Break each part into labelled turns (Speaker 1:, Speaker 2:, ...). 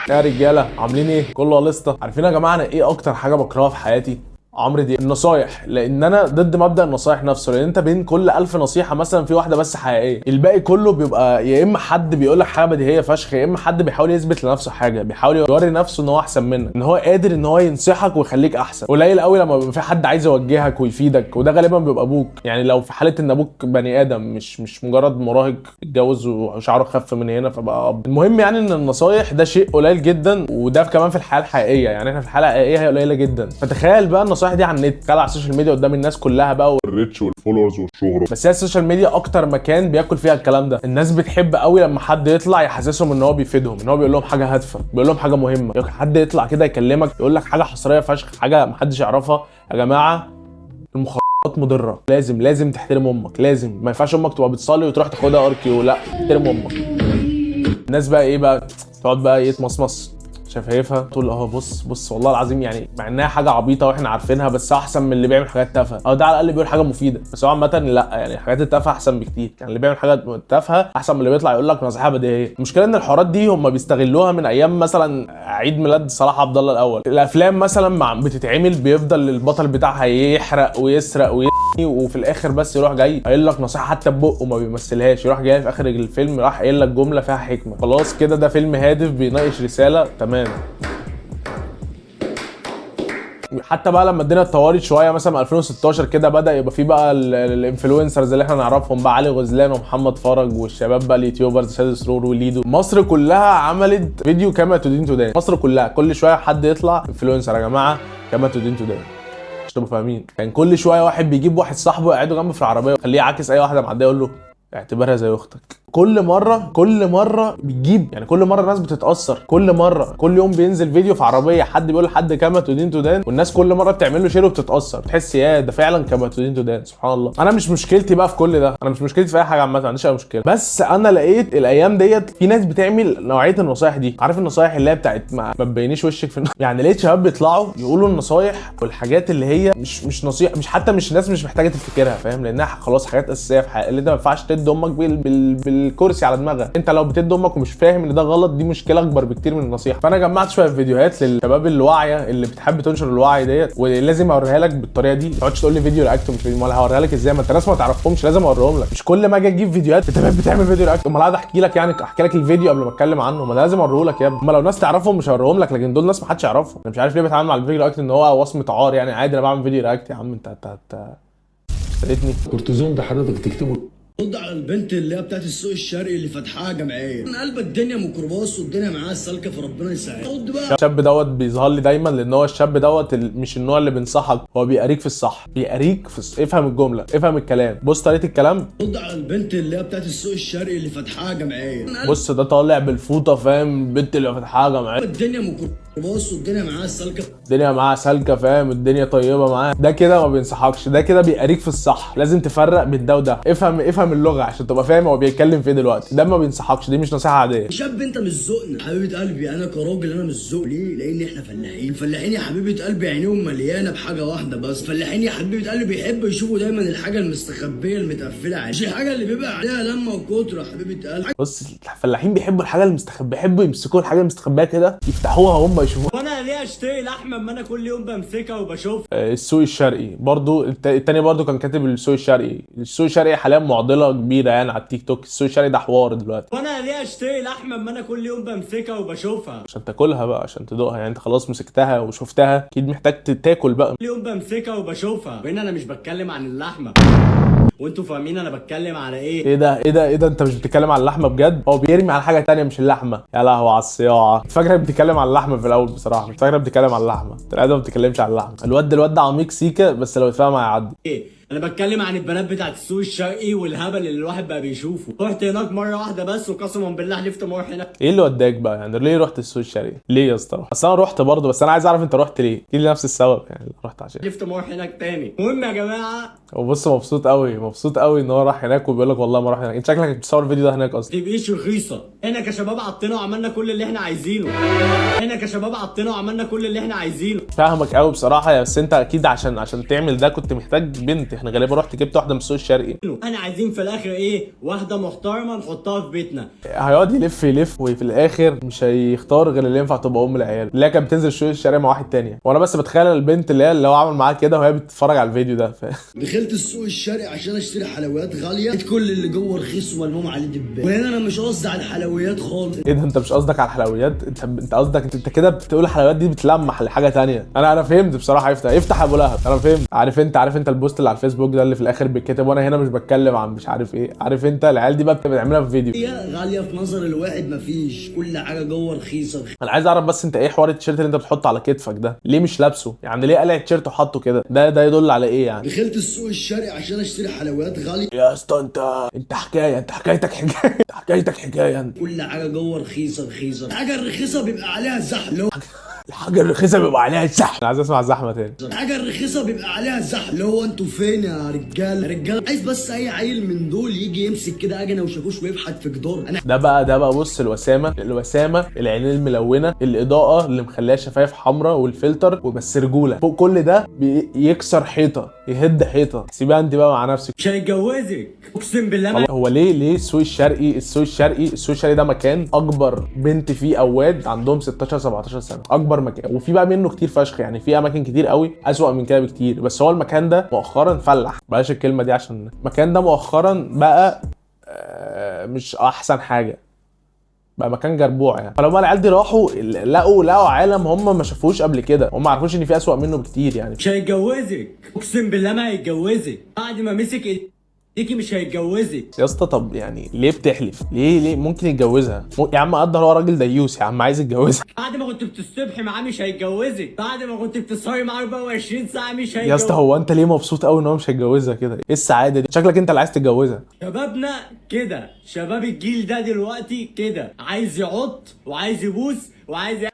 Speaker 1: يا رجاله عاملين ايه؟ كله لسه عارفين يا جماعة انا ايه اكتر حاجة بكرهها في حياتي؟ عمرو دياب. النصايح، لان انا ضد مبدا النصايح نفسه، لان انت بين كل 1000 نصيحة مثلا في واحدة بس حقيقيه، الباقي كله بيبقى يا اما حد بيقول لك حاجة بديهية فشخ، يا اما حد بيحاول يثبت لنفسه حاجه، بيحاول يوري نفسه ان هو احسن منك، ان هو قادر ان هو ينصحك ويخليك احسن. قليل قوي لما بيبقى في حد عايز يوجهك ويفيدك، وده غالبا بيبقى ابوك. يعني لو في حاله ان ابوك بني ادم مش مجرد مراهق اتجوز وشعره خف من هنا فبقى اب. المهم يعني ان النصايح ده شيء قليل جدا، وده كمان في الحياة الحقيقيه، يعني احنا في الحياة الحقيقية هي قليله جدا. فتخيل بقى النصايح دي على النت، تخيل على ال social media قدام الناس كلها بقى
Speaker 2: ال reach وال followers والشهره.
Speaker 1: بس هي ال social media اكتر مكان بياكل فيها الكلام ده. الناس بتحب قوي لما حد يطلع يحسسهم ان هو بيفيدهم، ان هو بيقول لهم حاجة هادفه، بيقول لهم حاجة مهمه. حد يطلع كده يكلمك يقول لك حاجة حصرية فشخ، حاجة محدش يعرفها. يا جماعة المخدرات مضره، لازم تحترم امك، لازم. ما ينفعش امك تبقى بتصلي وتروح تاخدها اركي، لا احترم امك. الناس بقى ايه بقى تقعد بقى ايه تمصمص شفايفها، تقول اه بص بص والله العظيم، يعني مع انها حاجة عبيطه واحنا عارفينها، بس احسن من اللي بيعمل حاجات تافهة، او ده على الاقل بيقول حاجة مفيده. بس هو عامة لا، يعني الحاجات التافهة احسن بكتير. يعني اللي بيعمل حاجة تافهة احسن من اللي بيطلع يقول لك نصيحة بديهيه. المشكلة ان الحوارات دي هم بيستغلوها من ايام مثلا عيد ميلاد صلاح عبد الله الاول. الافلام مثلا مع بتتعمل بيفضل البطل بتاعها يحرق ويسرق وفي الاخر بس يروح جاي قايل لك نصيحة حتى ببقه ما بيمثلهاش، يروح جاي في اخر الفيلم راح قايل لك جملة فيها حكمه. خلاص كده ده فيلم هادف بيناقش رساله، تمام. حتى بقى لما الدنيا اتطورت شوية مثلا 2016 كده، بدا يبقى في بقى ال influencers اللي احنا نعرفهم بقى، علي غزلان ومحمد فرج والشباب بقى ال YouTubers شادي سرور وليدو. مصر كلها عملت فيديو كما تدين تدان، مصر كلها كل شوية حد يطلع influencer يا جماعة كما تدين تدان، مش تبقوا فاهمين. كان كل شوية واحد بيجيب واحد صاحبه يقعده جنبه في العربية ويخليه يعاكس اي واحدة معدية يقول له اعتبرها زي اختك. كل مرة كل مرة بتجيب، يعني كل مرة الناس بتتاثر، كل مرة كل يوم بينزل فيديو في عربية حد بيقول لحد كما تدين تدان، والناس كل مرة بتعمل له share وبتتاثر، بتحس يا ده فعلا كما تدين تدان. سبحان الله. انا مش مشكلتي بقى في كل ده، انا مش مشكلتي في اي حاجة عامة، ما عنديش اي مشكلة، بس انا لقيت الايام ديت في ناس بتعمل نوعية النصايح دي، عارف النصايح اللي هي بتاعت ما تبينيش وشك في يعني لقيت شباب بيطلعوا يقولوا النصايح والحاجات اللي هي مش نصيحة، مش حتى مش ناس مش محتاجه تفتكرها، فاهم؟ لانها خلاص حاجات اساسية في حياتك، اللي انت ما ينفعش تدي امك بالكرسي على دماغها. انت لو بتدي امك ومش فاهم ان ده غلط، دي مشكلة اكبر بكتير من النصيحة. فانا جمعت شوية فيديوهات للشباب الواعية اللي بتحب تنشر الوعي ديت، ولازم اوريها لك بالطريقة دي. ما تقعدش تقول لي فيديو react ومش فيديو، امال هوريها لك ازاي؟ ما انت ناس ما تعرفهمش، لازم اوريهم لك. مش كل ما اجي اجيب فيديوهات انت بتعمل فيديو react، امال قاعد احكي لك، يعني احكي لك الفيديو قبل ما اتكلم عنه؟ ما انا لازم اوريه لك يا ابني. اما لو ناس تعرفهم مش هوريهم لك، لكن دول ناس ما حدش يعرفهم. انا مش عارف ليه بتعامل مع الفيديو react ان هو وصمة عار، يعني عادي انا بعمل فيديو react يا عم. انت اشتريتني.
Speaker 3: كورتيزون ده حضرتك تكتبه.
Speaker 4: رد على البنت اللي هي بتاعت السوق الشرقي اللي فاتحاها جمعية، من قلب الدنيا ميكروباص والدنيا معاها السالكه، فربنا يساعدها. رد بقى.
Speaker 1: الشاب دوت بيظهر لي دايما، لان هو الشاب دوت مش النوع اللي بينصحك، هو بيقريك في الصح، بيقريك في الصح. افهم الجملة، افهم الكلام، بص طريقه الكلام.
Speaker 4: رد على البنت اللي هي بتاعت السوق الشرقي اللي فاتحاها جمعية، من قلب
Speaker 1: بص ده طالع بالفوطه، فاهم؟ البنت اللي فاتحاها جمعية،
Speaker 4: الدنيا ميكروباص والدنيا معاها السالكه،
Speaker 1: الدنيا معاها سالكة، فاهم؟ الدنيا طيبة معاها. ده كده ما بينصحكش، ده كده بيقريك في الصح. لازم تفرق بين ده وده، افهم اللغة عشان تبقى فاهم هو بيتكلم في ايه دلوقتي. ده ما بينصحكش، دي مش نصيحة عادية.
Speaker 4: شاب انت مش ذوقنا حبيبه قلبي، انا كراجل انا مش ذوق. ليه؟ لان احنا فلاحين. الفلاحين يا حبيبه قلبي عينيهم مليانة بحاجة واحدة بس، فلاحين يا حبيبه قلبي بيحبوا يشوفوا دايما الحاجة المستخبيه المتقفله عليها، مش الحاجة اللي بيبقى عليها لما وكتره حبيبه قلبي.
Speaker 1: بص الفلاحين بيحبوا الحاجة المستخبيه، بيحبوا يمسكوا الحاجة المستخبيه كده يفتحوها هم يشوفوها.
Speaker 5: وانا ليه اشتري لحمه اما انا كل يوم بمسكها وبشوفها؟
Speaker 1: السوق الشرقي برضو، التاني برضو كان كاتب السوق الشرقي. السوق الشرقي حاليا معضلة كبيرة يعني على التيك توك، السوق الشرقي ده حوار دلوقتي.
Speaker 5: وانا ليه اشتري لحمه اما انا كل يوم بمسكها وبشوفها؟
Speaker 1: عشان تاكلها بقى، عشان تدوقها، يعني انت خلاص مسكتها وشفتها، اكيد محتاج تاكل بقى.
Speaker 5: كل يوم بمسكها وبشوفها. وهنا انا مش بتكلم عن اللحمة، وانتوا فاهمين انا بتكلم على ايه.
Speaker 1: ايه ده ايه ده ايه ده، انت مش بتتكلم على اللحمة بجد؟ هو بيرمي على حاجة تانية مش اللحمة. يا لهوي على الصياعه، كنت فاكرك بتتكلم على اللحمة في الاول بصراحة، كنت فاكرك بتتكلم على اللحمة، طلع ده ما بتتكلمش على اللحمة. الواد ده عميق سيكا، بس لو اتفهم هيعدي.
Speaker 5: ايه انا بتكلم عن البنات بتاعت السوق الشرقي والهبل اللي الواحد بقى بيشوفه. رحت هناك مرة واحدة بس وقسما بالله حلفت ما اروح هناك.
Speaker 1: ايه اللي وداك بقى يعني؟ ليه رحت السوق الشرقي؟ ليه يا اسطى؟ اصل انا رحت برضه، بس انا عايز اعرف انت رحت ليه؟ اكيد لنفس السبب يعني، رحت عشان
Speaker 5: حلفت ما اروح هناك تاني. المهم يا جماعة،
Speaker 1: هو بص مبسوط قوي، مبسوط قوي ان هو راح هناك وبيقول لك والله ما راح هناك. انت شكلك بتصور الفيديو ده هناك اصلا.
Speaker 5: تبقيش رخيصة. احنا كشباب عطينا وعملنا كل اللي احنا عايزينه. احنا كشباب عطينا وعملنا كل اللي احنا عايزينه.
Speaker 1: فاهمك قوي بصراحة، بس انت اكيد عشان تعمل ده كنت محتاج بنت. يعني غالبا رحت جبت واحدة من السوق الشرقي.
Speaker 5: احنا عايزين في الاخر ايه؟ واحدة محترمه نحطها في بيتنا.
Speaker 1: هيقعد يلف يلف وفي الاخر مش هيختار غير اللي ينفع تبقى ام العيال، اللي هي كانت بتنزل السوق الشرقي مع واحد تاني. وانا بس بتخيل البنت اللي هو عمل معاها كده وهي بتتفرج على الفيديو ده.
Speaker 4: دخلت السوق الشرقي عشان اشتري حلويات غالية، لقيت كل اللي جوه رخيص وملموم عليه دبان. وهنا انا مش قصدي على الحلويات خالص.
Speaker 1: ايه ده؟ انت مش قصدك على الحلويات؟ انت قصدك انت كده بتقول الحلويات دي بتلمح لحاجة تانية. انا فهمت بصراحة. يفتح يفتح ابو لهب. انا فهمت. عارف انت ال post اللي على الفيسبوك ده اللي في الاخر بيتكتب وانا هنا مش بتكلم عن مش عارف ايه، عارف انت العيال دي بقى بتبقى بتعملها في فيديو.
Speaker 4: هي غالية في نظر الواحد، مفيش، كل حاجة جوه رخيصة.
Speaker 1: انا عايز اعرف بس انت ايه حوار التيشيرت اللي انت بتحطه على كتفك ده؟ ليه مش لابسه يعني؟ ليه قلع التيشيرت وحطه كده؟ ده يدل على ايه يعني؟
Speaker 4: دخلت السوق الشرقي عشان اشتري حلويات غالية،
Speaker 1: يا اسطى انت حكاية، انت حكايتك حكاية، انت حكايتك حكاية انت.
Speaker 4: كل حاجة جوه رخيصة رخيصة. الحاجة الرخيصة بيبقى عليها زحمة.
Speaker 1: الحاجة الرخيصة بيبقى عليها زحمة. انا عايز اسمع زحمة تاني.
Speaker 4: الحاجة الرخيصة بيبقى عليها زحمة، اللي هو انتوا فين يا رجاله؟ رجاله عايز بس اي عيل من دول يجي يمسك كده اجنه وشاكوش ويبحت في جدار. انا
Speaker 1: ده بقى بص، الوسامه، الوسامه، العينين الملونة، الاضاءة اللي مخليها شفايف حمراء، والفلتر، وبس رجوله فوق كل ده. بيكسر حيطة، يهد حيطة. سيبها انت بقى مع نفسك.
Speaker 5: مش هيتجوزك، اقسم بالله ما
Speaker 1: هو ليه السوق الشرقي؟ السوق الشرقي، السوق الشرقي ده مكان اكبر بنت فيه قواد عندهم 16 17 سنة، اكبر مكان. وفي بقى منه كتير فشخ يعني، في اماكن كتير قوي اسوأ من كده بكتير. بس هو المكان ده مؤخرا فلح، بلاش الكلمة دي عشان المكان ده مؤخرا بقى مش احسن حاجة، بقى مكان جربوع يعني. فلما العيال دي راحوا لقوا عالم هم ما شافوش قبل كده، هم ما عرفوش ان في اسوأ منه بكتير يعني.
Speaker 5: مش هيتجوزك، اقسم بالله ما هيتجوزك. بعد ما مسك ايديكي مش هيتجوزك.
Speaker 1: يا اسطى طب يعني ليه بتحلف؟ ليه ممكن يتجوزها؟ يا عم قدر هو راجل ديوس يا عم، عايز يتجوزها.
Speaker 5: بعد ما كنت بتصطبحي معاه مش هيتجوزك. بعد ما كنت بتسهري معاه 24 ساعة مش
Speaker 1: يا اسطى
Speaker 5: هيتجوزك.
Speaker 1: هو انت ليه مبسوط قوي ان هو مش هيتجوزها كده؟ ايه السعادة دي؟ شكلك انت اللي عايز تتجوزها.
Speaker 5: شبابنا كده، شباب الجيل ده دلوقتي كده عايز يعط وعايز يبوس وعايز يقفش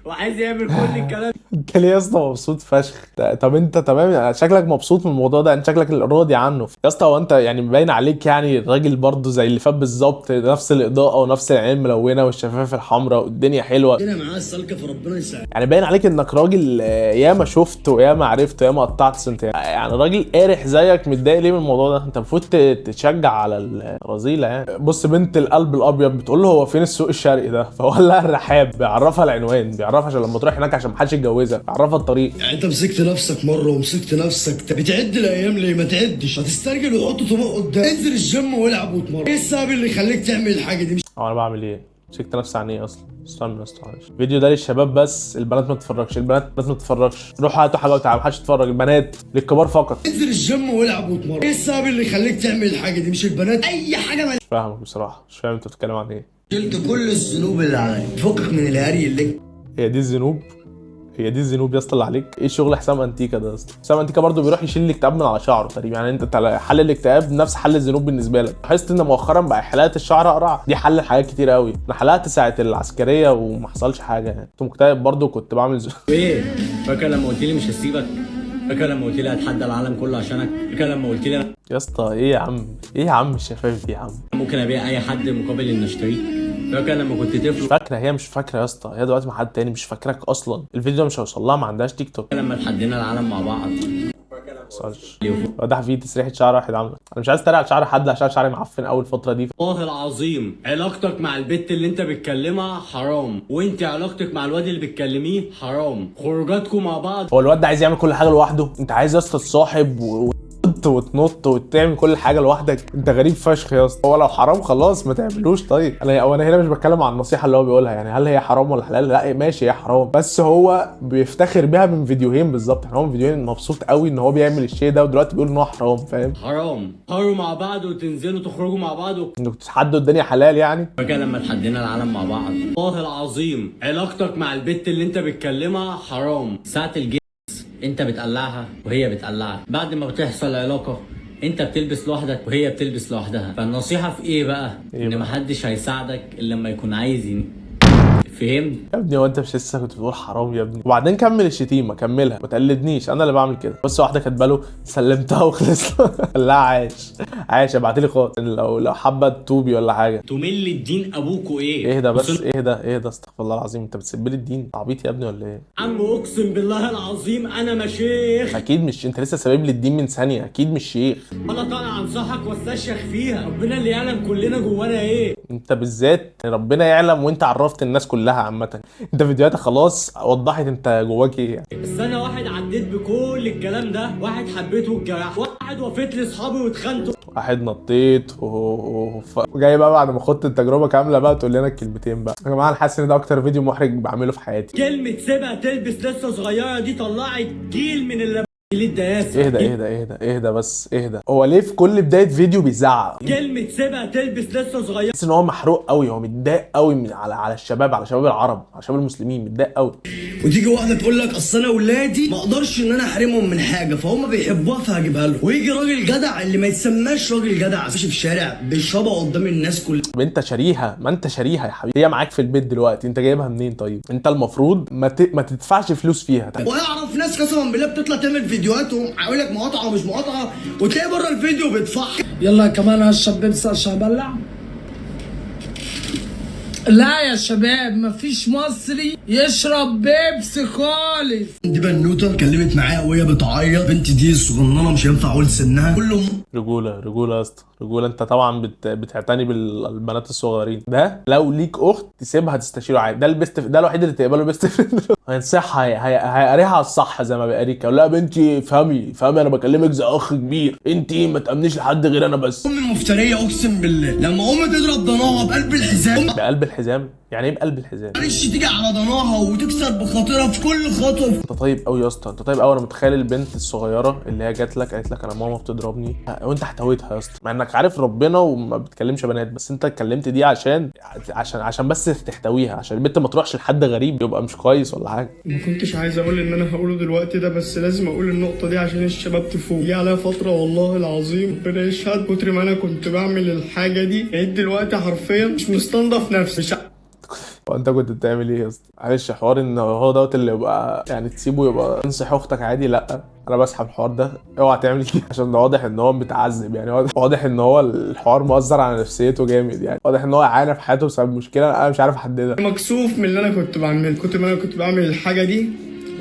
Speaker 5: وعايز يعمل كل الكلام.
Speaker 1: انت ليه يا اسطى مبسوط فشخ؟ طب انت تمام يعني، شكلك مبسوط من الموضوع ده، انت شكلك راضي عنه يا اسطى. هو انت يعني باين عليك يعني الراجل برضه زي اللي فات بالظبط، نفس الاضاءة ونفس العين الملونة والشفايف الحمراء والدنيا حلوة.
Speaker 4: الدنيا معاه السالكه، فربنا يساعد.
Speaker 1: يعني باين عليك انك راجل ياما شفت وياما عرفت وياما قطعت سنتين يعني، راجل قارح زيك متضايق ليه من الموضوع ده؟ انت المفروض تتشجع على الرذيلة يعني. بص بنت القلب الابيض بتقول له هو فين السوق الشرقي ده؟ فهو قال لها الرحاب، بيعرفها العنوان، بيعرفها عشان لما تروح هناك عشان محدش يتجوزها، بيعرفها الطريق.
Speaker 4: يعني انت مسكت نفسك مرة ومسكت نفسك، بتعد الايام ليه؟ ما تعدش، هتسترجل وتحط طموح قدام. انزل الجيم والعب واتمرن. ايه السبب اللي يخليك تعمل الحاجة دي؟ مش
Speaker 1: هو انا بعمل ايه؟ مسكت نفسي عن ايه اصلا؟ استنى يا اسطى معلش. الفيديو ده للشباب بس، البنات ما تتفرجش، البنات ما تتفرجش، روحوا هاتوا حاجة وتعالوا، محدش يتفرج، البنات للكبار فقط.
Speaker 4: انزل الجيم والعب واتمرن. ايه السبب اللي يخليك تعمل الحاجة دي؟ مش البنات اي حاجة
Speaker 1: مش فاهمك بصراحة، مش فاهم انت بتتكلم عن ايه.
Speaker 4: شلت كل الذنوب اللي عليا، فكك من الهري اللي
Speaker 1: هي دي الذنوب؟ هي دي الذنوب يا اسطى اللي عليك؟ ايه شغل حسام انتيكا ده يا اسطى؟ حسام انتيكا برضه بيروح يشيل الاكتئاب من على شعره تقريبا يعني. انت حل الاكتئاب نفس حل الذنوب بالنسبة لك. لاحظت ان مؤخرا بقى حلاقه الشعر اقرع دي حل لحاجات كتير قوي. انا حلقت ساعة العسكرية وما حصلش حاجة يعني، كنت مكتئب برضه كنت بعمل
Speaker 5: ايه؟ فاكر لما قلت لي مش هسيبك؟ فاكر لما قلت لي هتحدى العالم كله عشانك؟ فاكر لما قلت لي
Speaker 1: يا اسطى ايه يا عم؟ ايه يا عم الشفايف دي يا عم؟
Speaker 5: ممكن ابيع اي حد مقابل ان اشتريك؟ فاكر لما كنت
Speaker 1: مش
Speaker 5: طفل؟
Speaker 1: فاكره، هي مش فاكره يا اسطى، هي دلوقتي مع حد تاني، مش فاكرك اصلا. الفيديو ده مش هيوصل لها، ما عندهاش تيك توك.
Speaker 5: لما تحدينا العالم مع بعض؟
Speaker 1: ما وصلش. ده في تسريحه شعر واحد عامله، انا مش عايز اتريق على شعر حد عشان شعري معفن اول فترة دي.
Speaker 5: والله العظيم علاقتك مع البت اللي انت بتكلمها حرام، وانت علاقتك مع الواد اللي بتكلميه حرام، خروجاتكم مع بعض
Speaker 1: هو الواد ده عايز يعمل كل حاجة لوحده؟ انت عايز يا اسطى تصاحب وتنط وتعمل كل حاجة لوحدك؟ انت غريب فشخ يا اسطى. هو لو حرام خلاص ما تعملوش. طيب انا هنا مش بتكلم عن النصيحة اللي هو بيقولها يعني، هل هي حرام ولا حلال؟ لا ماشي هي حرام، بس هو بيفتخر بيها من فيديوهين بالظبط يعني. هو من فيديوهين مبسوط قوي ان هو بيعمل الشيء ده، ودلوقتي بيقول ان هو حرام، فاهم؟
Speaker 5: حرام. تسهروا مع بعض وتنزلوا تخرجوا مع بعض
Speaker 1: انكم تتحدوا الدنيا حلال يعني.
Speaker 5: فاكر لما تحدينا العالم مع بعض؟ والله العظيم علاقتك مع البت اللي انت بتكلمها حرام. ساعة الجنس انت بتقلعها وهي بتقلعك، بعد ما بتحصل علاقة انت بتلبس لوحدك وهي بتلبس لوحدها. فالنصيحة في ايه بقى؟
Speaker 1: ايه
Speaker 5: ان
Speaker 1: بقى؟
Speaker 5: محدش هيساعدك الا لما يكون عايز فهمت؟
Speaker 1: يا ابني هو انت مش لسه كنت بتقول حرام يا ابني؟ وبعدين كمل الشتيمة، كملها، ما تقلدنيش، انا اللي بعمل كده. بس واحدة كاتبه له سلمتها وخلصنا. لا عاش عاش، ابعتي لي خالص لو حابة تتوبي ولا حاجة.
Speaker 5: تمل الدين ابوكوا ايه؟
Speaker 1: اهدى بس، اهدى اهدى، استغفر الله العظيم، انت بتسب لي الدين؟ عبيط يا ابني ولا ايه؟
Speaker 5: عم اقسم بالله العظيم انا ما شيخ.
Speaker 1: اكيد مش انت لسه سابب لي الدين من ثانية، اكيد مش شيخ.
Speaker 5: ولا طالع انصحك واستشيخ فيها، ربنا اللي يعلم كلنا جوانا ايه.
Speaker 1: انت بالذات ربنا يعلم، وانت عرفت الناس كلها عامة، انت فيديوهاتك خلاص وضحت انت جواك ايه يعني.
Speaker 5: بس انا واحد عديت بكل الكلام ده، واحد حبيته واتجرحت، واحد وفيت لاصحابي واتخنت.
Speaker 1: واحد نطيت وجاي بقى بعد ما خدت التجربة كاملة بقى تقول لنا الكلمتين بقى. يا جماعة انا حاسس ان ده اكتر فيديو محرج بعمله في حياتي.
Speaker 5: كلمة سيبها تلبس لسه صغيرة دي طلعت جيل من اللي الدياسه.
Speaker 1: اهدى اهدى اهدى اهدى بس اهدى. هو ليه في كل بداية فيديو بيزعق؟
Speaker 5: كلمة سيبها تلبس لسه صغيرة.
Speaker 1: تحس ان هو محروق قوي، هو متضايق قوي من على الشباب، على شباب العرب، على شباب المسلمين، متضايق قوي.
Speaker 4: وتيجي واحدة تقول لك اصل انا ولادي ما اقدرش ان انا احرمهم من حاجة، فهم بيحبوها فهجيبها لهم. ويجي راجل جدع اللي ما يتسماش راجل جدع ماشي في الشارع بيشربها قدام الناس كلها.
Speaker 1: طب انت شاريها؟ ما انت شاريها يا حبيبي، هي معاك في البيت دلوقتي، انت جايبها منين؟ طيب انت المفروض ما تدفعش فلوس فيها.
Speaker 4: ويعرف ناس قسما بالله بتطلع تعمل فيديوهات ويقول لك مقاطعه ومش مقاطعه، وتلاقي بره الفيديو بيدفع.
Speaker 3: يلا كمان هشرب بيبسي عشان ابلع. لا يا شباب، مفيش مصري يشرب بيبسي خالص.
Speaker 4: دي بنوته اتكلمت معايا وهي بتعيط، بنتي دي صغننه مش هينفع اقول سنها كله.
Speaker 1: رجوله رجوله يا اسطى، رجوله. انت طبعا بتعتني بالبنات الصغيرين. ده لو ليك اخت تسيبها تستشيره عادي، ده ال best، ده الوحيد اللي تقبله best friend. هينصحها، هيقريها على الصح زي ما بيقريك. لا بنتي افهمي افهمي، انا بكلمك زي اخ كبير، انت ما تامنيش لحد غير انا بس.
Speaker 4: امي مفتريه اقسم بالله، لما امي تضرب ضناها بقلب الحزام،
Speaker 1: بقلب الحزام؟ يعني ايه بقلب الحزام؟
Speaker 4: معلش تيجي على ضناها وتكسر بخاطرها في كل خطوة.
Speaker 1: انت طيب قوي يا اسطى، انت طيب قوي. انا متخيل البنت الصغيرة اللي هي جات لك قالت لك انا ماما بتضربني، وانت احتويتها يا اسطى، مع انك عارف ربنا وما بتكلمش بنات، بس انت اتكلمت دي عشان عشان عشان بس تحتويها، عشان البنت ما تروحش لحد غريب يبقى مش كويس ولا حاجة.
Speaker 6: ما كنتش عايز اقول ان انا هقوله دلوقتي ده، بس لازم اقول النقطة دي عشان الشباب تفوق. جه عليا فترة والله العظيم ربنا يشهد، كتر ما انا كنت بعمل الحاجة دي بقيت دلوقتي حرفيا مش مستنضف نفسي. مش
Speaker 1: وانت كنت بتعمل ايه يا اسطى؟ معلش، حوار ان هو دوت اللي يبقى يعني تسيبه يبقى انصح اختك عادي، لا انا بسحب الحوار ده، اوعى تعمل كده، عشان ده واضح ان هو متعذب يعني، واضح ان هو الحوار مؤثر على نفسيته جامد يعني، واضح ان هو عانى في حياته بسبب مشكلة انا مش عارف احددها.
Speaker 6: مكسوف من اللي انا كنت بعمله، كنت ما انا كنت بعمل الحاجة دي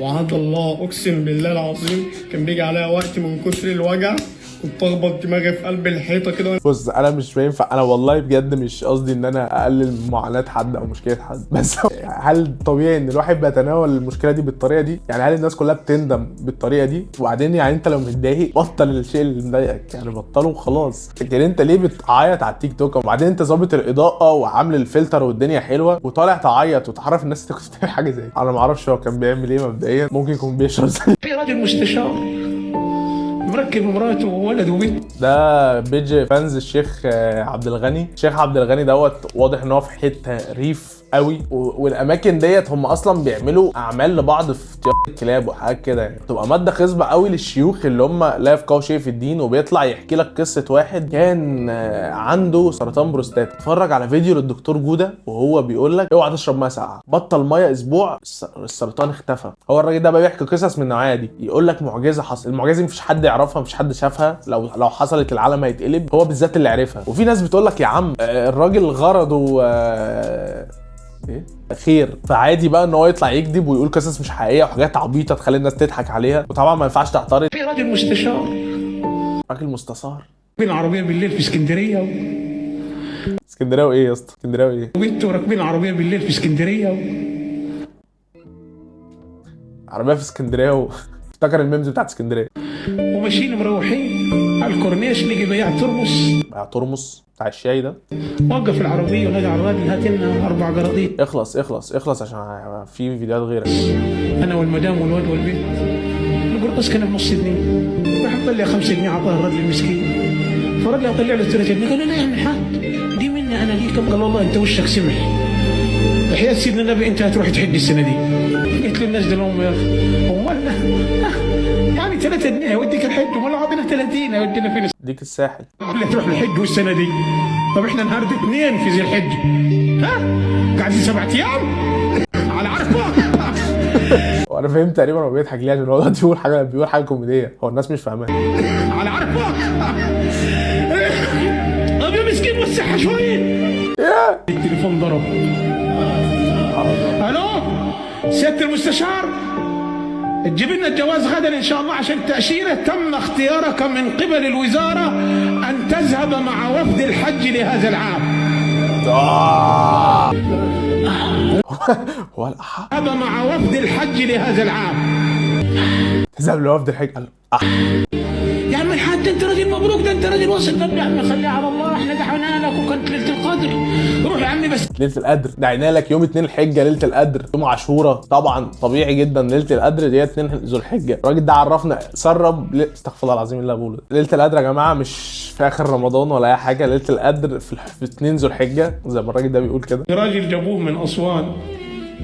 Speaker 6: وعاد الله اقسم بالله العظيم كان بيجي عليا وقت من كتر الوجع كنت اخبط دماغي في قلب الحيطة كده.
Speaker 1: بص انا مش بينفع، انا والله بجد مش قصدي ان انا اقلل من معاناة حد او مشكلة حد، بس هل طبيعي ان الواحد بيتناول المشكلة دي بالطريقة دي؟ يعني هل الناس كلها بتندم بالطريقة دي؟ وبعدين يعني انت لو متضايق بطل الشيء اللي مضايقك، يعني بطلة وخلاص. لكن انت ليه بتعيط على التيك توك؟ وبعدين انت ظابط الاضاءة وعامل الفلتر والدنيا حلوة وطالع تعيط وتعرف الناس انت كنت بتعمل حاجة زي دي. انا ما اعرفش هو كان بيعمل ايه مبدئيا، ممكن يكون بيشرب زي
Speaker 7: في راجل مستشار مركب مراته وولده وبنته.
Speaker 1: ده page fans الشيخ عبد الغني. الشيخ عبد الغني دوت واضح ان هو في حتة ريف قوي، والاماكن ديت هم اصلا بيعملوا اعمال لبعض في طيارة الكلاب وحاجات كده، يعني بتبقى مادة خصبة قوي للشيوخ اللي هم لا يفقهوا شيء في الدين، وبيطلع يحكي لك قصة واحد كان عنده سرطان بروستات. اتفرج على فيديو للدكتور جوده وهو بيقول لك اوعى تشرب مية ساقعه، بطل مية اسبوع السرطان اختفى. هو الراجل ده بقى بيحكي قصص من النوعية دي، يقول لك معجزه حصل، المعجزة دي مفيش حد يعرفها، مفيش حد شافها، لو حصلت العالم هيتقلب، هو بالذات اللي عرفها. وفي ناس بتقول لك يا عم الراجل غرضه ايه خير، فعادي بقى ان هو يطلع يكذب ويقول قصص مش حقيقية وحاجات عبيطه تخلي الناس تضحك عليها، وطبعا ما ينفعش تعترض.
Speaker 7: في راجل مستشار
Speaker 1: راجل مستشار
Speaker 7: راكبين عربية بالليل في اسكندرية
Speaker 1: اسكندرية وايه يا اسطى؟ اسكندرية وايه؟
Speaker 7: وبنته راكبين عربية بالليل في اسكندرية
Speaker 1: عربية في اسكندرية افتكر ال memes بتاعت اسكندرية.
Speaker 7: وماشيين مروحين على الكورنيش، لقي بياع ترمس.
Speaker 1: بياع ترمس بتاع الشاي ده.
Speaker 7: وقف العربية ونادى على الراجل هات لنا 4 قراطيط.
Speaker 1: اخلص اخلص اخلص عشان في فيديوهات غيرك.
Speaker 7: انا والمدام والواد والبنت. القرطاس كان بنص جنيه، راح طلع 5 جنيه عطاه الراجل المسكين. فالراجل طلع له 3 جنيه، قال له لا يا عم الحاج دي مني انا ليك. قال والله انت وشك سمح، وحياة سيدنا النبي انت هتروح تحج السنة دي. قلت للناس دول هم يا اخي امال يعني 3 جنيه يوديك الحج، امال عطينا 30 يودينا فين؟
Speaker 1: ديك الساحل.
Speaker 7: اللي تروح الحج والسنة دي. طب احنا النهارده 2 في ذي الحجة، ها؟ قاعدين 7 ايام على عرفه.
Speaker 1: وانا فهمت تقريبا هو بيضحك ليه، عشان هو دلوقتي بيقول حاجة كوميدية هو الناس مش فاهماها.
Speaker 7: على عرفه. طب يا مسكين وسعها شوية. التليفون ضرب. الو سيادة المستشار، تجيب لنا الجواز غدا ان شاء الله عشان التاشيره. تم اختيارك من قبل الوزارة ان تذهب مع وفد الحج لهذا العام.
Speaker 1: هو قال أح
Speaker 7: ذهب مع وفد الحج لهذا العام.
Speaker 1: تذهب لوفد الحج قال أح.
Speaker 7: يا عم الحاج انت راجل مبروك، ده انت راجل واصل. طب يا عم خليها على الله، احنا دعونا لك وكانت ليلة القدر. روح يا عمي بس
Speaker 1: ليلة القدر دعينا لك يوم 2 الحجة، ليلة القدر يوم عاشوراء طبعا طبيعي جدا. ليلة القدر دي 2 ذو الحجة. الراجل ده عرفنا سرب استغفر الله العظيم اللي بقوله. ليلة القدر يا جماعة مش في اخر رمضان ولا اي حاجة، ليلة القدر في 2 ذو الحجة زي ما الراجل ده بيقول كده.
Speaker 7: راجل جابوه من اسوان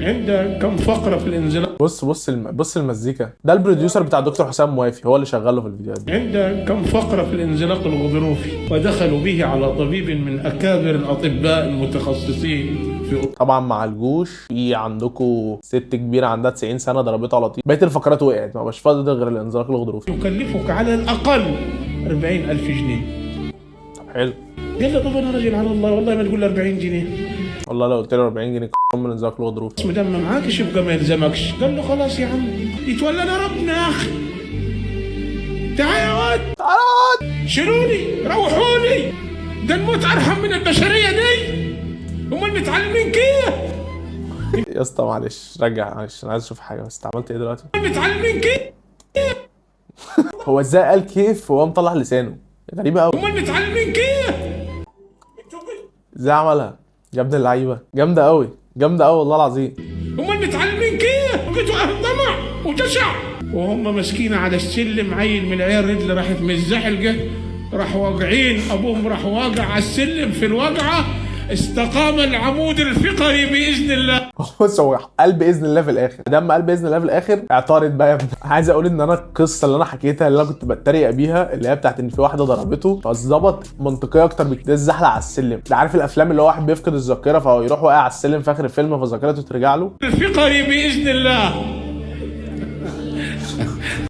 Speaker 7: عنده كم فقره في الانزلاق.
Speaker 1: بص بص بص المزيكا ده ال producer بتاع الدكتور حسام موافي هو اللي شغالة في الفيديوهات دي.
Speaker 7: عنده كم فقره في الانزلاق الغضروفي، ودخلوا به على طبيب من اكابر الاطباء المتخصصين في
Speaker 1: طبعا مع الجوش. في عندكم ست كبيرة عندها 90 سنة ضربته على طول، بقية الفقرات وقعت، ما بقاش فاضل غير الانزلاق الغضروفي.
Speaker 7: يكلفك على الاقل 40,000 جنيه.
Speaker 1: طب حلو.
Speaker 7: قال له طب انا راجل على الله، والله ما تقول 40 جنيه.
Speaker 1: والله لو قلت له 40 جنيه من الانزلاق الغضروفي.
Speaker 7: ما دام ما معاكش يبقى ما يلزمكش. قال له خلاص يا عم يتولانا ربنا يا اخي. تعال يا واد،
Speaker 1: تعال
Speaker 7: شيلوني روحوني، ده الموت ارحم من البشرية دي، هم متعلمين كيف؟
Speaker 1: يا اسطى معلش رجع، معلش انا عايز اشوف حاجة بس. انت عملت ايه دلوقتي؟
Speaker 7: متعلمين كيف؟
Speaker 1: هو ازاي قال كيف وهو مطلع لسانه؟ غريبة قوي.
Speaker 7: هم متعلمين كيف؟
Speaker 1: ازاي عملها؟ يا ابن اللعيبة جامدة قوي، جامدة قوي والله العظيم.
Speaker 7: هم متعلمين كيف؟ بقيتوا اهل طمع وجشع. وهم ماسكين على السلم، عيل من العيال رجل راحت متزحلقه، راح واقعين، ابوهم راح واقع على السلم. في الوقعة استقام العمود الفقري باذن الله.
Speaker 1: بص هو قال باذن الله في الاخر، لما قال باذن الله في الاخر اعترض بقى يا ابني. عايز اقول ان انا القصة اللي انا حكيتها اللي انا كنت بتريق بيها اللي هي بتاعت ان في واحدة ضربته فظبط منطقية اكتر بكتير. الزحله على السلم ده، عارف الافلام اللي هو واحد بيفقد الذاكرة فهو يروح واقع على السلم في اخر الفيلم فذاكرته ترجع له؟
Speaker 7: الفقري باذن الله.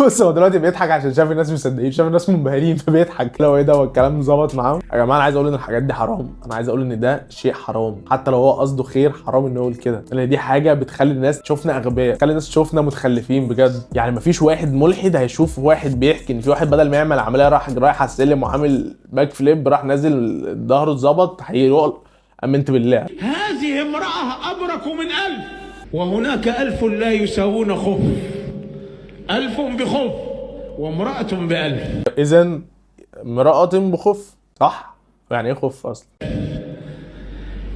Speaker 1: بص هو دلوقتي بيضحك عشان شاف الناس مصدقين، شاف الناس منبهرين فبيضحك. لو ايه ده والكلام ظبط معاهم. يا جماعة انا عايز اقول ان الحاجات دي حرام، انا عايز اقول ان ده شيء حرام، حتى لو هو قصده خير حرام انه يقول كده، لان دي حاجة بتخلي الناس تشوفنا اغبياء، بتخلي الناس تشوفنا متخلفين بجد. يعني مفيش واحد ملحد هيشوف واحد بيحكي ان في واحد بدل ما يعمل عملية راح رايح على السلم وعامل back flip راح نازل ظهره اتظبط، هيقول امنت بالله.
Speaker 7: هذه امراة ابرك من 1000، وهناك 1000 لا يساوون خف، 1000 بخف وامرأة ب1000.
Speaker 1: إذا امرأة بخف، صح؟ يعني إيه خف أصلا؟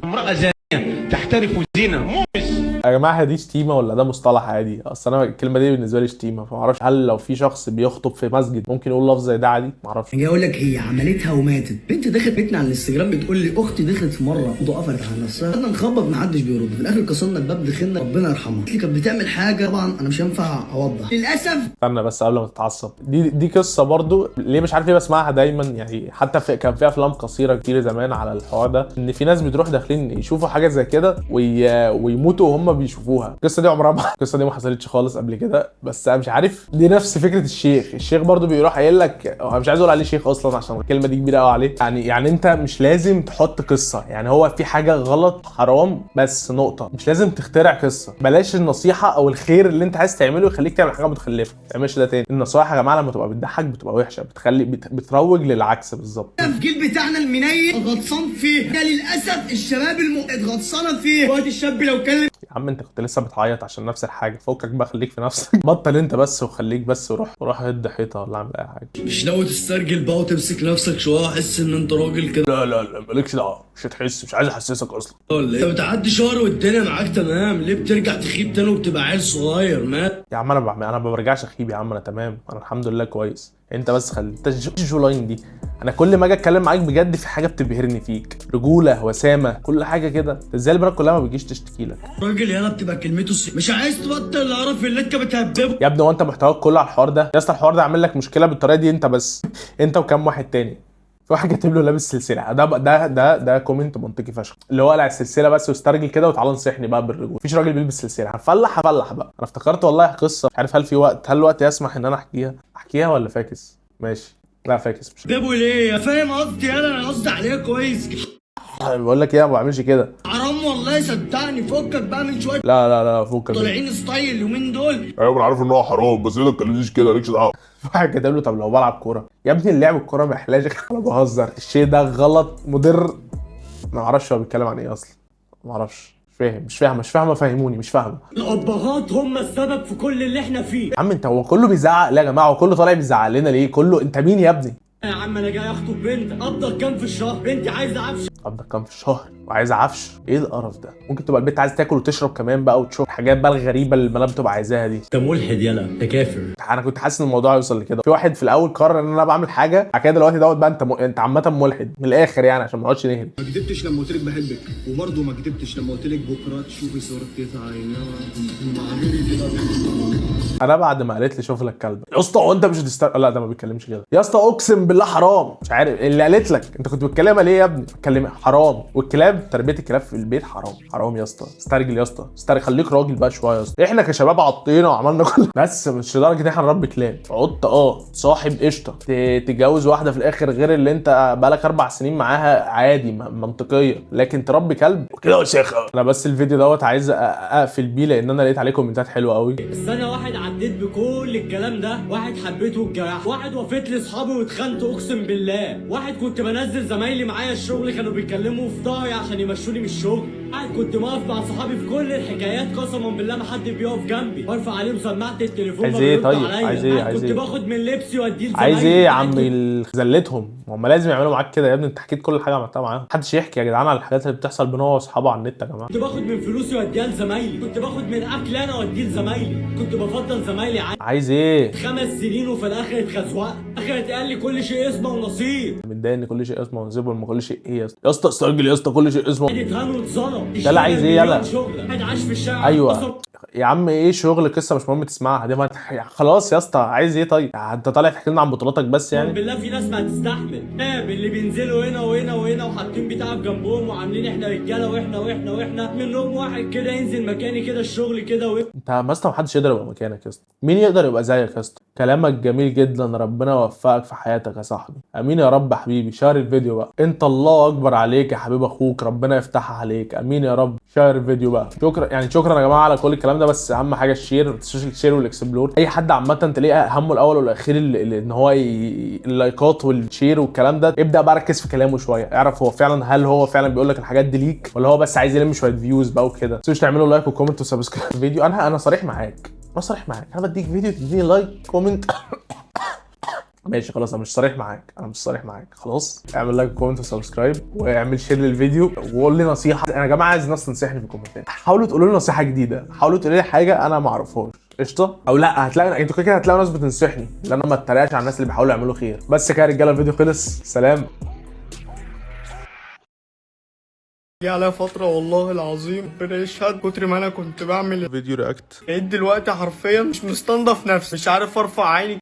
Speaker 7: امرأة زانية تحترف الزنا مومس.
Speaker 1: يا جماعة دي شتيمة ولا ده مصطلح عادي؟ أصل أنا الكلمة دي بالنسبة لي شتيمة، فما أعرفش هل لو في شخص بيخطب في مسجد ممكن يقول لفظ زي ده عادي؟ ما أعرفش.
Speaker 4: جاي اقول لك هي عملتها وماتت. بنت دخلت بيتنا على الانستجرام بتقول لي اختي دخلت في مرة وقفلت على نفسها، قعدنا نخبط ما حدش بيرد، في الاخر كسرنا الباب دخلنا ربنا يرحمها. قالت لي كانت بتعمل حاجة طبعا انا مش هينفع اوضح للاسف.
Speaker 1: استنى بس قبل ما تتعصب، دي قصة برضو ليه مش عارف ليه بسمعها دايما، يعني حتى كان في افلام قصيرة كتير زمان على الحوار ده، ان في ناس بتروح داخلين يشوفوا حاجة زي كده ويموتوا وهم بيشوفوها. القصة دي عمرها ما القصة دي ما حصلتش خالص قبل كده، بس انا مش عارف دي نفس فكرة الشيخ. الشيخ برضو بيروح قايل لك، انا مش عايز اقول عليه شيخ اصلا عشان الكلمة دي كبيرة قوي عليه، يعني انت مش لازم تحط قصة، يعني هو في حاجة غلط حرام بس نقطة، مش لازم تخترع قصة. بلاش النصيحة او الخير اللي انت عايز تعمله يخليك تعمل حاجة متخلفة، ما تعملش ده تاني. النصائح يا جماعة لما تبقى بتضحك بتبقى وحشة، بتخلي بتروج للعكس بالظبط.
Speaker 4: في الجيل بتاعنا المنيل غطسان فيه ده للاسف، الشباب غطسانه فيه وقت الشاب لو كلم.
Speaker 1: يا عم انت كنت لسه بتعيط عشان نفس الحاجة، فكك بقى خليك في نفسك، بطل انت بس وخليك بس وروح روح هد حيطة ولا اعمل اي حاجة.
Speaker 4: مش ناوي تسترجل بقى وتمسك نفسك شوية واحس ان انت راجل كده؟
Speaker 1: لا لا لا مالكش دعوه، مش هتحس، مش عايز احسسك اصلا.
Speaker 4: ولا ايه؟ انت بتعدي شهر والدنيا معاك تمام، ليه بترجع تخيب تاني وبتبقى عيل صغير؟ ما
Speaker 1: يا عم انا بعمل، انا ما برجعش اخيب يا عم، انا تمام، انا الحمد لله كويس. انت بس خلي انت ال jawline دي، انا كل ما اجي اتكلم معاك بجد في حاجة بتبهرني فيك، رجوله، وسامة، كل حاجة كده. انت ازاي البنات كلها ما بتجيش تشتكي لك؟
Speaker 4: راجل يالا بتبقى كلمته مش عايز تبطل القرف اللي انت بتهببه.
Speaker 1: يا ابني هو انت محتواك كله على الحوار ده يا اسطى؟ الحوار ده عامل لك مشكلة بالطريقة دي انت بس، انت وكم واحد تاني. في واحد كاتب له لابس سلسلة. ده comment منطقي فشخ، اللي هو قلع السلسلة بس واسترجل كده وتعالى نصحني بقى بالرجوله. مفيش راجل بيلبس سلسلة. هنفلح هفلح بقى. انا افتكرت والله قصه، مش عارف هل في وقت، هل الوقت يسمح ان انا احكيها؟ احكيها ولا فاكس؟ ماشي، لا فاكس مش
Speaker 4: بابه ليه؟ فاهم قصدي؟ انا قصدي عليها كويس.
Speaker 1: بقول لك ايه، ما بعملش كده.
Speaker 4: حرام والله، صدقني. فكك بقى من شوية
Speaker 1: لا لا لا، فكك.
Speaker 4: طالعين style اليومين دول.
Speaker 2: ايوه انا عارف ان هو حرام، بس ليه ما تكلمنيش كده؟ مالكش دعوه.
Speaker 1: واحد كاتب له طب لو بلعب كورة يا ابني، اللعب الكورة ما يحلاش. انا بهزر، الشيء ده غلط مضر. ما اعرفش هو بيتكلم عن ايه اصلا، ما اعرفش، مش فاهم، مش فاهم، مش فاهمه، فهموني، مش فاهمه.
Speaker 5: الابهات هم السبب في كل اللي احنا فيه.
Speaker 1: يا عم انت، هو كله بيزعق ليه يا جماعة؟ هو كله طالع بيزعق لنا ليه؟ كله انت مين يا ابني؟
Speaker 5: يا عم انا جاي اخطب بنت، قبضك كام في الشهر؟ بنتي عايزه عفش.
Speaker 1: قبضك كام في الشهر وعايز عفش؟ ايه القرف ده؟ ممكن تبقى البنت عايز تاكل وتشرب كمان بقى، وتشوف الحاجات بقى الغريبة اللي البنات بتبقى عايزاها دي.
Speaker 5: انت ملحد يلا، انت كافر.
Speaker 1: انا كنت حاسس ان الموضوع هيوصل لكده. في واحد في الاول قرر ان انا بعمل حاجة، بعد كده دلوقتي دوت بقى انت عامة ملحد من الاخر يعني، عشان ما نقعدش نهري.
Speaker 6: ما كدبتش لما قلت لك بحبك، وبرضه ما كدبتش لما قلت لك بكره تشوفي صورة تيتا عينيها مع غيري كده.
Speaker 1: انا بعد ما قالت لي شوف لك كلب يا اسطى، هو انت مش هتستر؟ لا ده ما بيتكلمش كده يا اسطى، اقسم بالله حرام. مش عارف اللي قالت لك انت كنت بتكلمها ليه يا ابني؟ بتكلم حرام. والكلاب، تربيه الكلاب في البيت حرام، حرام يا اسطى. استرجل يا اسطى، استرجل، خليك راجل بقى شوية يا اسطى. احنا كشباب عطينا وعملنا كل، بس مش لدرجة ان احنا نربي كلاب. عط صاحب قشطه، تتجوز واحدة في الاخر غير اللي انت بقالك 4 سنين معاها عادي، منطقية، لكن تربي كلب كده وسخة. انا بس الفيديو دوت عايز اقفل بيه، لان انا لقيت عليه كومنتات حلوة قوي.
Speaker 5: بس انا واحد عديت بكل الكلام ده، واحد حبيته واتجرحت، واحد وفيت لاصحابي واتخنت اقسم بالله، واحد كنت بنزل زمايلي معايا الشغل كانوا بيتكلموا في ظهري عشان يمشوني من الشغل، واحد كنت واقف مع صحابي في كل الحكايات قسما بالله ما حد بيقف جنبي، برفع عليهم سماعه التليفون
Speaker 1: عايز
Speaker 5: ما
Speaker 1: ايه
Speaker 5: بيردوا
Speaker 1: طيب؟
Speaker 5: عليا.
Speaker 1: عايز ايه؟
Speaker 5: واحد
Speaker 1: عايز
Speaker 5: كنت
Speaker 1: ايه؟
Speaker 5: باخد من لبسي واديه لزمايلي.
Speaker 1: عايز ايه يا
Speaker 5: واحد
Speaker 1: عم؟ زلتهم، هم لازم يعملوا معاك كده يا ابني. انت حكيت كل حاجة عملتها معاهم. محدش يحكي يا جدعان على الحاجات اللي بتحصل بين هو واصحابه على النت يا جماعة.
Speaker 5: كنت باخد من فلوسي واديها لزمايلي، كنت باخد من اكلي انا واديه لزمايلي، كنت بفضل زمايلي عن
Speaker 1: عايز ايه؟
Speaker 5: 5 سنين وفي الاخر اتخزوقت، اخر اتقال لي كل شيء اسمه ونصيب.
Speaker 1: متضايق ان كل شيء اسمه ونصيب، وما كل شيء ايه يا اسطى؟ يا اسطى استرجل يا اسطى، كل شيء اسمه.
Speaker 5: واحد اتهان واتظلم.
Speaker 1: ده اللي عايز ايه يلا؟
Speaker 5: شغل واحد عاش في الشارع.
Speaker 1: ايوه يا عم، ايه شغل؟ قصة مش مهم تسمعها دي، ما خلاص يا اسطى، عايز ايه طيب؟ انت طالع تحكي لنا عن بطولاتك بس يعني؟
Speaker 5: بالله في ناس ما هتستحمل اللي بينزلوا هنا وهنا وهنا وحاطين بتاع في جنبهم وعاملين احنا رجاله واحنا واحنا واحنا، منهم واحد كده ينزل مكاني كده الشغل كده
Speaker 1: انت يا اسطى محدش يقدر يبقى مكانك يا اسطى، مين يقدر يبقى زيك يا اسطى؟ كلامك جميل جدا، ربنا يوفقك في حياتك يا صاحبي. امين يا رب حبيبي. share الفيديو بقى، انت الله اكبر عليك يا حبيب اخوك، ربنا يفتحها عليك، امين يا رب. share الفيديو بقى. شكرا يعني، شكرا يا جماعة على كل الكلام ده، بس اهم حاجة ال share، ما تنسوش ال share وال explore. اي حد عامة تلاقيه همه الاول والاخير ان هو اللايكات وال share والكلام ده، ابدا بقى ركز في كلامه شوية، اعرف هو فعلا هل هو فعلا بيقول لك الحاجات دي ليك، ولا هو بس عايز يلم شوية views بقى وكده. ما تنسوش تعملوا like و comment و subscribe الفيديو. انا صريح معاك، انا صريح معاك، انا بديك فيديو تديني like comment. ماشي خلاص، انا مش صريح معاك، انا مش صريح معاك خلاص. اعمل like و comment و subscribe، واعمل share للفيديو، وقول لي نصيحة. انا يا جماعة عايز ناس تنصحني في الكومنتات، حاولوا تقولوا لي نصيحة جديدة، حاولوا تقولوا لي حاجة انا ما اعرفهاش. قشطه او لا؟ هتلاقي انتوا كده كده هتلاقوا ناس بتنصحني، لان انا ما اتريقش على الناس اللي بيحاولوا يعملوا خير. بس كده يا رجاله، الفيديو خلص، سلام.
Speaker 6: جه عليا فترة والله العظيم ربنا يشهد، كتر ما انا كنت بعمل
Speaker 2: فيديو react
Speaker 6: بقيت دلوقتي حرفيا مش مستنضف نفسي، مش عارف ارفع عيني.